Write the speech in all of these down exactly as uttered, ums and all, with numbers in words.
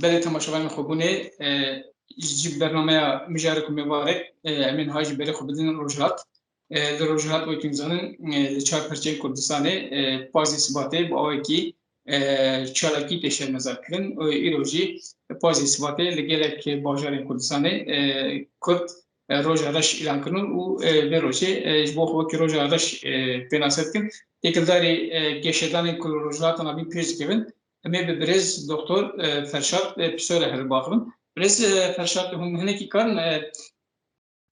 Belê temaşevanên xwebûnê, e, ji bernameya Mijarek û Mêvarek, e, em ê niha jî berê xwe bidin Rojhilat. E, li Rojhilat wekî em zanin, e, li çar perçeyên Kurdistanê, e, pazdeh Sibatê bi awekî, e, çalakî tê şermezar kirin. Û îro jî pazdeh Sibatê li gelek bajarên Kurdistanê, e, Kurd, e, roja reş îlan kirin û, e, vê rojê, e, ji bo xwe wekî roja reş, e, pênase dikin. Têkildarî, e, geşedanên ku li Rojhilata Navîn pêş dikevin, em ê bi birêz Doktor, e, Ferşad, e, Pisore hilbiaxivin. Birêz, e, Ferşad, hûn hinekî karin, e,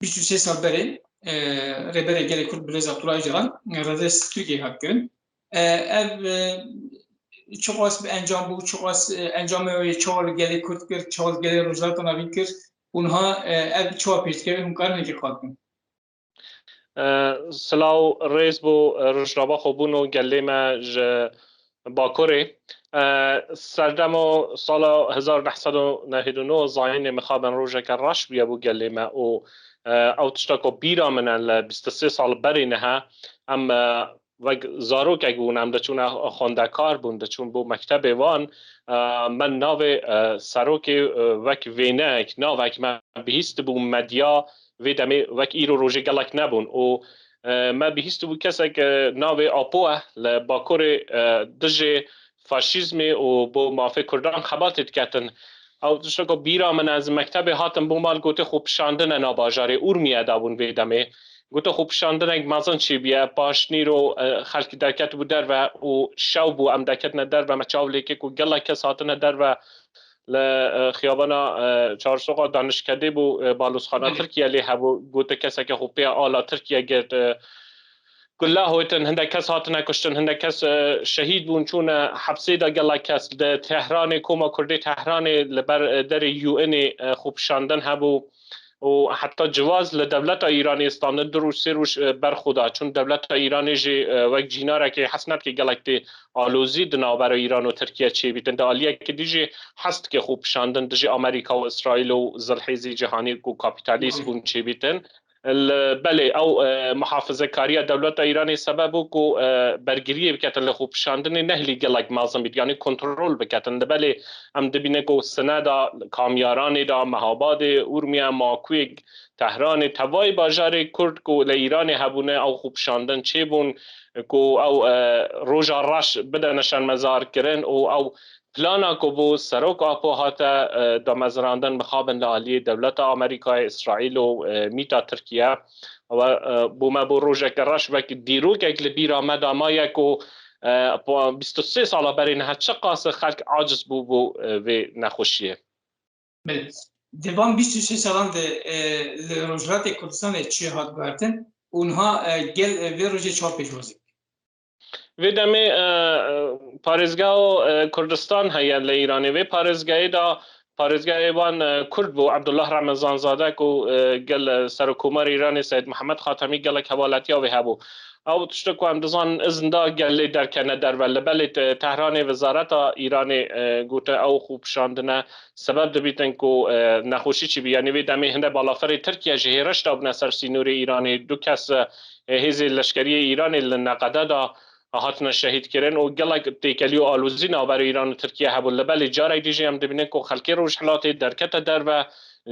bîst û sê sal berê, e, Rêberê Gelê Kurd birêz Abdullah Ocalan, e, rêdest Tirkiyeyê hat kirin. E, ev, e, çiqas bi encam bû, çiqas, e, encamê wê çawa li gelê Kurd kir, çawa li gelê Rojhilata Navîn kir û niha, e, ev çawa pêş dikeve, hûn karin hinekî qal bikin? E, silav, rêz bo, e, rojnava xwebûn û gelê me ji Bakurê. E, serdemo sala hezar neh sed û nehsed û nod zayînê mixabin rojeke reş bûye bo gelê me û, e, ew tişta ku bîra min e li bîst û sê sal berê niha em, e, wek zarokek bûn, em diçûne xwendekar bûn, diçûn bo mektebê wan. E, me navê, e, serokê, e, wek wêneyek, navek me bihîstibû medya vê demê wek îro rojê gelek nebûn û, e, me bihîstibû kesek, e, navê Apo e li Bakurê, e, dijê faşîzmê û bo mafê Kurdan xebatê diketin. Ew tişta ku bîra min e, ez mektebê hatim bo mal, gotê xwepişandine nav bajarê Urmiye de bûn vê demê. Gote xwepişandinek mezin çêbûye, paşnîro, e, xelk derketibû derve û şew bû em derketine derve, me çav lê kir ku gelek kes hatine derve li, e, xiyabana, e, Çarsoxa danişkede bû, e, balozxana Belê. Tirkiye lê hebû, gote keseke xwe pê ala Tirkiye girt, e, gulle hotin, hindek kes hatine kuştin, hindek kes, e, şehîd bûn, çûne hepsê de gelek kes. Di Tehranê, Koma Kurdê Tehranê li ber, e, derê U N'ê, e, xwepişandin hebû û heta civaz li dewleta Îranê standin du roj, sê roj, e, berxwe da. Çûn dewleta Îranê jî, e, wek cînarekê hez nedike gelek tê alozî di navbera Îran û Tirkiye çêbîtin. Di aliyekî dî jî hez dike xwepişandin dijî Amerîka û Îsraîl û zilhêzî cîhanî ku kapîtalîst bûn çêbîtin. Li belê ew, e, muhafizekariya dewleta Îranê sebeb bû ku, e, bergiriyê biketin li xwepişandinê, nehêlî gelek mezin bît, yanî kontrol biketin. Li belê em dibînin ku Sineda, Kamyaranê de, Mehabadê, Urmiye, Makuyê, Tehranê, tevayî bajarê Kurd ku li Îranê hebûne, ew xwepişandin çêbûn, ku ew, e, roja reş bidene şermezarkirin û ew plana ku bo Serok Apo hate, e, damezrandin, mixabin li aliyê dewleta Amerîkayê, Îsraîl û, e, mîta Tirkiye. Ew, e, bo me bo rojeke reş wek dîrokek li bîra me de maye ku, e, bîst û sê sala berê niha çiqas xelk aciz bû bo, e, vê nexweşiyê. Belê. Di van bîst û sê salan de, e, li Rojhilatê Kurdistanê çi hat guhertin û niha, e, gel, e, vê rojê çawa pêşwazî? Vê demê, e, e, parêzgeha, e, Kurdistan heye li Îranê. Vê parêzgehê de parêzgehê wan, e, Kurd bû, Abdullah Remezanzade ku, e, gel, e, Serokkomarê Îranê Seyid Mihemed Xatemî gelek hevaletiya wê hebû. Ew tiştek ku em dizanin, izin da gelê derkene derve. Li belê te-, Tehranê wezareta Îranê, e, gote ew xwepişandine sebeb dibîtin ku, e, nexweşî çêbî. Yanî vê demê hinde balafirê Tirkiye ji hêriş dabûne ser sînorê Îranê. Du kes, e, hêzê leşkeriyê Îranê li Neqede de hatine şehîdkirin û gelek têkelî û alozî navbera Îran û Tirkiye hebû. Li belê carek dî jî em dibînin ku xelkê Rojhilatê derkete derve,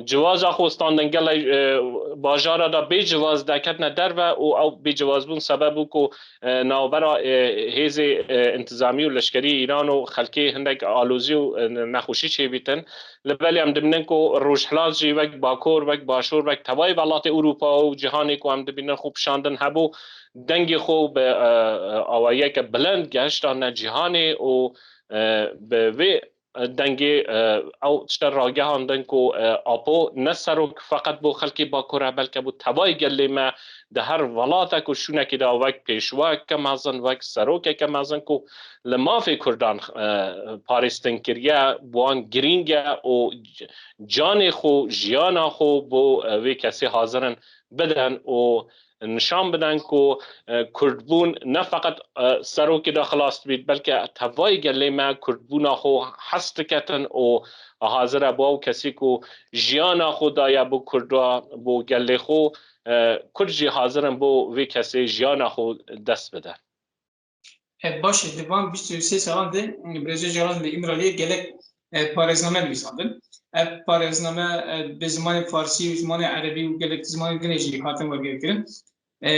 ciwaza xwe standin, gelek, e, bajara de bê ciwaz derketine derve û ew bêcivazbûn sebeb bû ku, e, navbera, e, hêzê, e, întizamî û leşkerî Îran û xelkê hindek alozî û, e, nexweşî çêbîtin. Li belê em dibînin ku Rojhilat jî wek Bakur, wek Başûr, wek tevayî welatê Ewropa û cîhanê ku em dibînin xwepişandin hebû, dengê xwe bi, e, e, awayeke bilind gehiştane cîhanê û, e, bi vê dengê, e, ew tişte ragihandin ku, e, Apo ne serok feqet bo xelkê Bakur e, belke bo tevayî gelê me di her welatek û şûnekê de wek pêşwayeke mezin, wek serokeke mezin ku li mafê Kurdan, e, parêztin kiriye, bi wan girîng e û c-, canê xwe, jiyana xwe bo, e, vê kesê hazir in bidin û nişan bidin ku, e, Kurdbûn ne feqet, e, serokê de xilas dibît, belke tevayî gelê me Kurdbûna xwe hez diketin û hazir e bo ew kesî ku jiyana xwe daye bo Kurda, bo gelê xwe, e, Kurd jî hazir in bo vê kesê jiyana xwe dest bidin. E, baş e, di van bîst û sê salan de, e, Birêz Ocalan li Îmraliyê gelek e, parêzname nivîsandin. Ev parêzname, e, bi zimanê farsî û zimanê erebî û gelek zimanê dinê jî hatin wergêrkirin. E,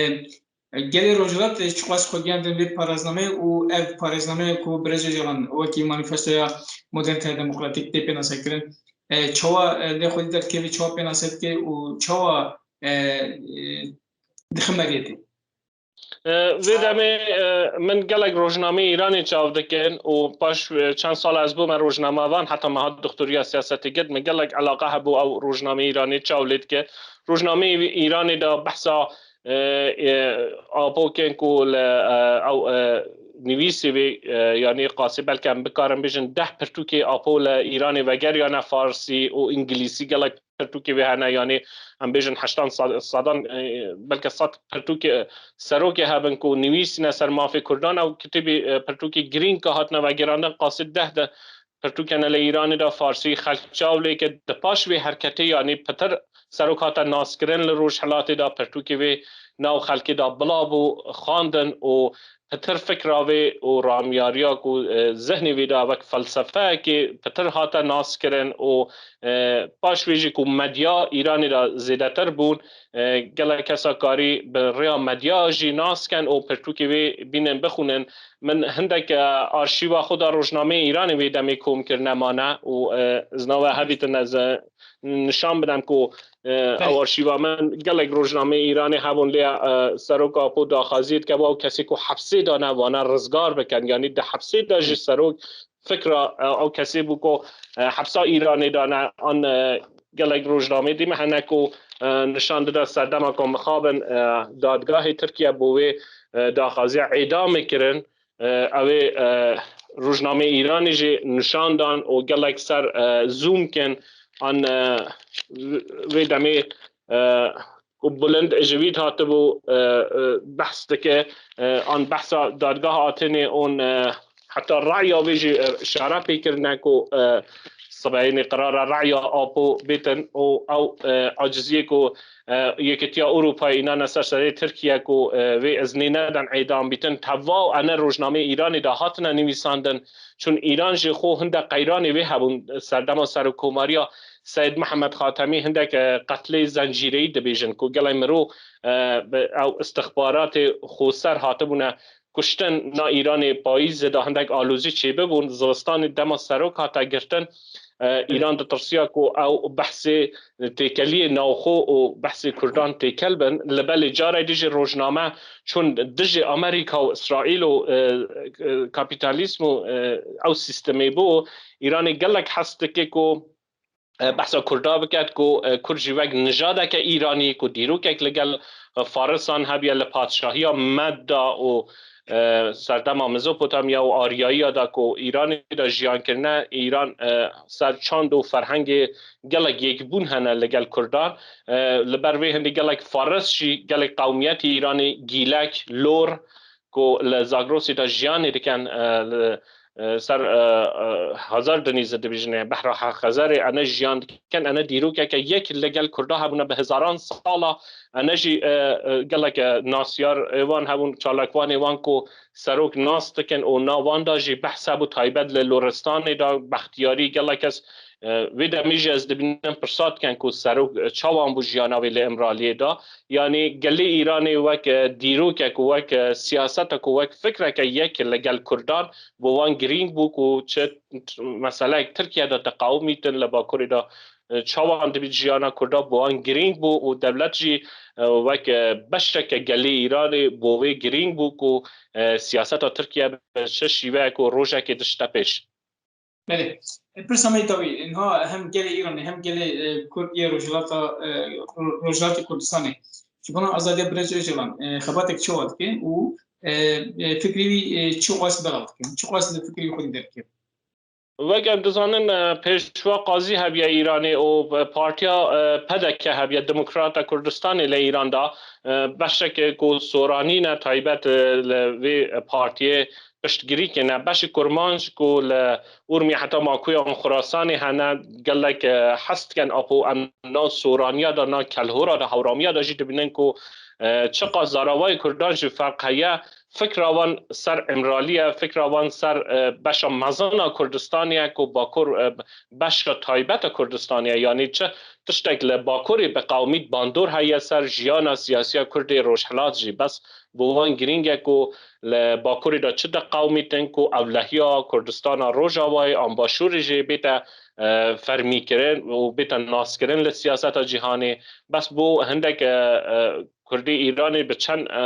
Gelê Rojhilat, e, çiqas xwe giyandin vê parêznameyê û ev parêznameyê ku Birêz Ocalan wekî manîfestoya modernîteya demokratîk tê pênasekirin, e, çawa, e, lê xwedî derdikeve, çawa pênase dike û çawa, e, e, dixe meriyetê? E, vê demê, e, min gelek rojnameyê Îranê çav dikin û paş, e, çend sal ez bûme rojnamevan, heta me hat doktoriya siyasetê girt, min gelek eleqa hebû ew rojnameyê Îranê çav lê dike. Rojnameyê Îranê de behsa, e, e, Apo kin ku li, e, ew, e, nivîsê vê, e, yanî qasî belke em bikarin bêjin deh pirtûkê Apo li Îranê vegeriyane farsî û îngilîsî, gelek pirtûkê wê hene, yanî em bêjin heştan sa-, sadan, e, belke sed pirtûkê, e, serokê hebin ku nivîsîne ser mafê Kurdan. Ew kitêbê, e, pirtûkê girîng ke hatine vegerandin, qasî deh de pirtûkene li Îranê de farsî xelk çav lê ke di paş vê herketê, yanî pitir serok hate naskirin li Rojhilatê de, pirtûkê wê nav xelkê de bila bû, xwendin û pitir fikra vê û ramyariya ku, e, zihnê wê de wek felsefeyekê pitir hate naskirin û, e, paş wê jî ku medya Îranê de zêdetir bûn, e, gelek kesa karî bi rêya medya jî nasken û pirtûkê wê bînin bixwînin. Min hindek, e, arşîva xwe de rojnameyê Îranê wê demê kom kirine mane û, e, ez nava hevîtin ez, e, nişan bidim ku, e, ew arşîva min gelek rojnameyê Îranê hebûn lê, e, Serok Apo daxwaziyê dike, ew kesê ku hepsê de ne, wane rizgar bikin, yanî di hepsê de jî serok fikra, e, ew kesê bû ku, e, hepsa Îranê de ne, an, e, gelek rojnameyê dî me hene ku, e, nişan dide serdema ku mixabin, e, dadgahê Tirkiye bo wê, e, daxwaziya îdamê kirin. E, ew ê, e, rojnameyê Îranê jî nişan dan û gelek ser, e, zûm kin an, e, vê demê, e, û Bilind Ejewîd hatibû, e, e, behs dike, e, an behsa dadgeha Atenê û, e, heta raya wê jî, e, îşare pê kirine ku, e, sibehînê qirara raya Apo bêtin û ew, e, aciziyê ku, e, Yekîtiya Ewropayê înane ser serê Tirkiye ku, e, vê iznê nedan îdam bîtin, teva û ene rojnameyê Îranê de hatine nivîsandin, çun Îran jî xwe hinde qeyranê wê hebûn, serdema serokkomariya Seyid Mihemed Xatemî hindek, e, qetlê zencîreyî dibêjin ku gelek mirov, e, bi ew istixbaratê xweser hatibûne kuştin. Na Îranê payîzê de hindek alozî çêbibûn, zivistanê dema serok hate girtin, e, Îran ditirsiya ku ew behsê têkeliyê navxwe û behsê Kurdan têkel bin. Li belê carê dî jî rojname çûn dijî Amerîka û Îsraîl û, e, e, kapîtalîzm û, e, ew sîstemê bû. Îranê gelek hez dike ku, e, behsa Kurda biket ku, e, Kurd jî wek nijadeke Îranî ku dîrokek li gel, e, Farisan hebiye li padşahiya Med de û, e, serdema Mezopotamya û Aryayiya de ku Îranê de jiyan kirine, Îran, e, ser çand û ferhengê gelek yekbûn hene li gel Kurdan. E, li ber vê hindî gelek Faris jî, gelek qewmiyetê Îranê, Gîlek, Lor, ku li Zagrosê de jiyanê dikin, e, li, e, ser, e, e, Hazar Denîzê dibêjine, behra He-, Xezerê, ene jiyan dikin, ene dîrokeke yek li gel Kurda hebûne bi hezaran sala, ene jî, e, e, gelek, e, nasyar, e, wan hebûn, çalakvanê wan ku serok nas dikin û nav wan de jî behs hebû taybet li Loristanê de, Bextiyarî, gelek kes, e, vê demê jî ez dibînim pirsa dikin ku serok, e, çawan bû jiyana wê li Îmraliyê de. Yanî gelê Îranê wek, e, dîrokek û wek, e, siyasetek û wek fikreke yek li gel Kurdan bo wan girîng bû ku çi meseleyek Tirkiye de teqawimîtin li Bakurê de, e, çawan dibît jiyana Kurda bo wan girîng bû û dewlet jî, e, wek, e, beşeke gelê Îranê bo wê girîng bû ku, e, siyaseta Tirkiye bi çi şîveyek û rojekê dişte pêş. Belê. E, pirsa me dawî, niha hem gelê Îranê hem gelê, e, Kurd yê Rojhilata, e, Ro-, Rojhilatê Kurdistanê ji bona azadiya Birêz Ocalan, e, xebatek çawa dike û, e, e, fikrê wî, e, çi qas belav dike? Çi qas li fikrê wî xwedî derdike? Wek em dizanin, e, Pêşwa Qazî hebiye Îranê û, e, partiya, e, P D K hebiye, Demokrata Kurdistanê li Îran de, e, beşek ku soranî ne taybet, e, li vê partiyê piştgirî kene. Beşê Kurmanc ku li Urmiyê heta Makuya û Xurasanê hene, gelek, e, hez dikin Apo em na soraniya de, na kelhora de, hewramiya de jî dibînin ku, e, çiqas zaravayê Kurdan jî ferq heye, fikra wan ser Îmralî ye, fikra wan ser, e, beşa mezin a Kurdistanê ye ku Bakur, e, beşa taybet a Kurdistanê ye. Yanî çi tiştek li Bakurê biqewimît bandor heye ser jiyana siyasî ya Kurdê Rojhilat jî. Bes bo wan girîng e ku li Bakurê de çi diqewimîtin ku ewlehiya Kurdistana Rojavayê an Başûrê jî bête, e, fermîkirin û bête naskirin li siyaseta cîhanê. Bes bo hindek, e, e, Kurdê Îranê bi çend, e,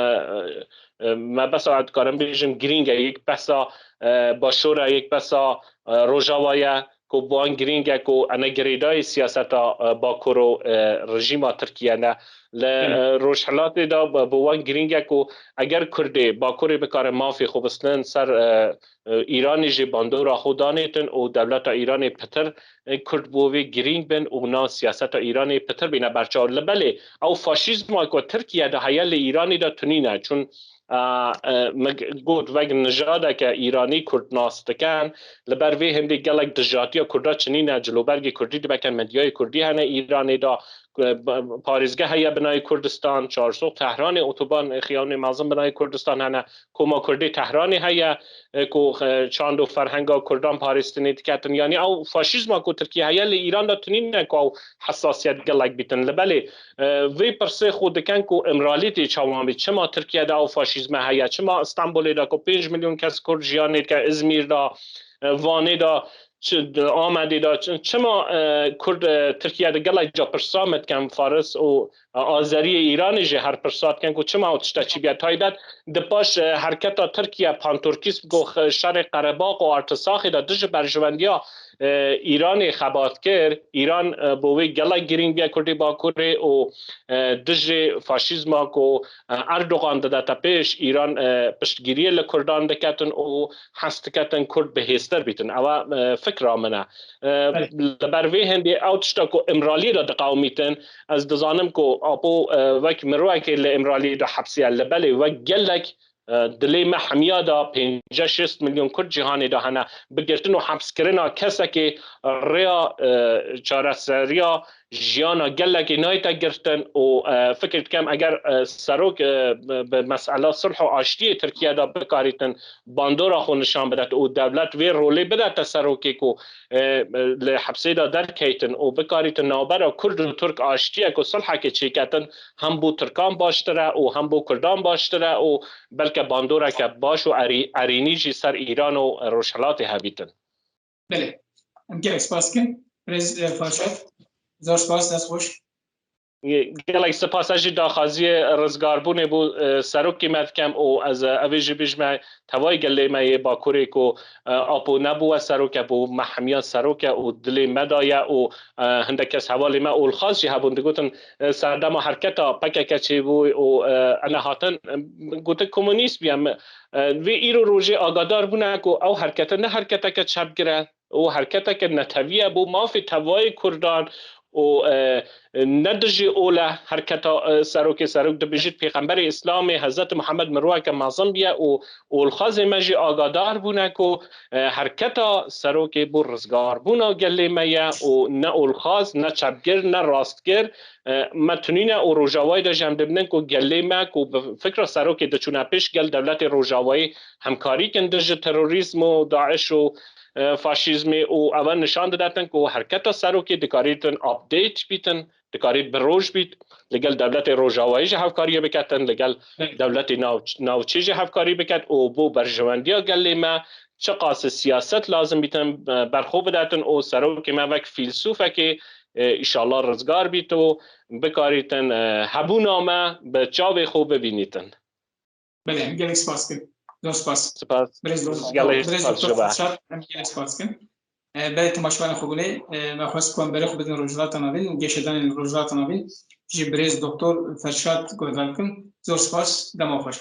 e, e, me besa, ez dikarim bêjim, girîng e, yek besa, e, Başûr e, yek besa, e, Rojava ye, ku bi wan girîng e ku ene girêdayî siyaseta, e, Bakur û, e, rejîma Tirkiye ne. Li, Evet. e, Rojhilatê de bi, bi wan girîng e ku eger Kurdê Bakurê bikare mafê xwe bistinin ser, e, e, Îranê jî bandora xwe danêtin û dewleta Îranê pitir, e, Kurd bo vê girîng bin û na siyaseta Îranê pitir bîne berçav. Li belê ew faşîzma ku Tirkiye de heye li Îranê de tunîne. Çun, e, e, me g-, got vek nijadeke Îranî Kurd nas dikin. Li ber vê hindê gelek dijatiya Kurda çinîne, cilûbergê Kurdî dibeke, medyayê Kurdî hene Îranê de, e, b-, parêzgeh heye binayê Kurdistan, çarsox Tehranê, otoban, e, xiyabûnê mezin binayê Kurdistan hene. Koma Kurdê Tehranê heye, e, ku, e, çand û ferhenga Kurdan parêstinê diketin. Yanî ew faşîzma ku Tirkiye heye li Îran de tunîne ku ew hesasiyet gelek bîtin. Li belê, e, vê pirsê xwe dikin ku Îmralî tê çawan bî. Çima Tirkiye de ew faşîzme heye? Çima Stenbolê de ku pênc milyon kes Kurd jiyanê dike, Îzmîr de, e, Vanê de, çi, Amedê de, çi, çima, e, Kurd, e, Tirkiye de gelek ca pirsa me dikin, Faris û Azeriyê Îranê jî her pirsa dikin ku çima ew tişta çi bûye. Taybet di paş, e, herketa Tirkiye panturkîst ku x-, şerê Qerebax û Artsaxê de dijî berjewendiya, e, Îranê xebat kir. Îran, e, bo wê gelek girîng bûye Kurdê Bakurê û, e, dijî faşîzma ku, e, Erdogan didete pêş, Îran, e, piştgiriyê li Kurdan diketin û hez diketin Kurd bihêztir bîtin. Ew e, fikra min e. E, Evet. Li ber vê hindê ew tişta ku Îmraliyê de diqewimîtin, ez dizanim ku Apo, e, wek mirovekê li Îmraliyê de hepsî ye, li belê wek gelek, e, dilê me hemiya de pêncî şêst milyon Kurd cîhanê de hene. Bigirtin û hepskirina kesekê rêya, e, çareseriya jiyana gelekê nayête girtin û, e, fikir dikim eger, e, serok, e, bi, bi mesela sulh û aştiyê Tirkiye de bikarîtin bandora xwe nişan bidet û dewlet vê rolê bidete serokê ku, e, li hepsê de derkeytin û bikarîtin navbera Kurd û Tirk aştiyek û sulhekê çêketin hem bo Tirkan baştir e û hem bo Kurdan baştir e û belke bandoreke baş û erî-, erînî jî ser Îran û Rojhilatê hebîtin. Belê. Em gelek spas dikin. Birêz, e, Farşad. Zor spas, dest xweş. Gelek spas. Ez jî daxwaziyê rizgarbûnê bo, e, serokê me dikem û ez, e, evê jî bijme tevayê gelê me yê Bakurê ku, e, Apo nebûwe serok e, bo me hemiyan serok e û dilê me de ye û, e, hindek kes hevalê me olxaz jî hebûn digotin, e, serdema herketa P K K çêbû û, e, ene hatin, e, gotin komunîst bûye. Em, e, vê îro rojê agadar bûne ku ew herkete ne herketeke çepgir e. û herketeke netewî ye bo mafê tevayê Kurdan û, e, ne dijî ol e herketa, e, serokê serok dibêjit Pêxemberê Îslamê Hezretî Muhammed miroveke mezin bûye û olxazê me jî agadar bûne ku, e, herketa serokê bo rizgarbûna gelê me ye û ne olxaz, ne çepgir, ne rastgir. E, me tunîne û Rojavayê de jî em dibînin ku gelê me ku bi fikra serokê diçûne pêş gel dewletê Rojavayê hemkarî kin dijî terorîzm û DAIŞ û e, faşîzmê û ewe nişan didetin ku herketa serokê dikarîtin update bîtin, dikarît bi roj bît, li gel dewletê Rojavayê jî hevkariyê biketin, li gel Evet. dewletê nav-, navçê jî hevkarî biket û bo berjewendiya gelê me çiqas siyaset lazim bîtin, e, berxwe bidetin û serokê me wek fîlsûfekê, e, îşallah rizgar bît û bikarîtin, e, hebûna me bi çavê xwe bibînîtin. Belê, em gelek spas dikin. Zor spas. Spas. Birêz Doktor, Gelek birêz spas Doktor ji we. Xurşad, em gelek spas dikin. E, belê temaşevanên xwe gulê, e, me xwest ku em berê xwe bidin Rojhilata Navîn û geşedanên Rojhilata Navîn ji birêz Doktor Ferşad guhdar bikin. Zor spas, dema xweş.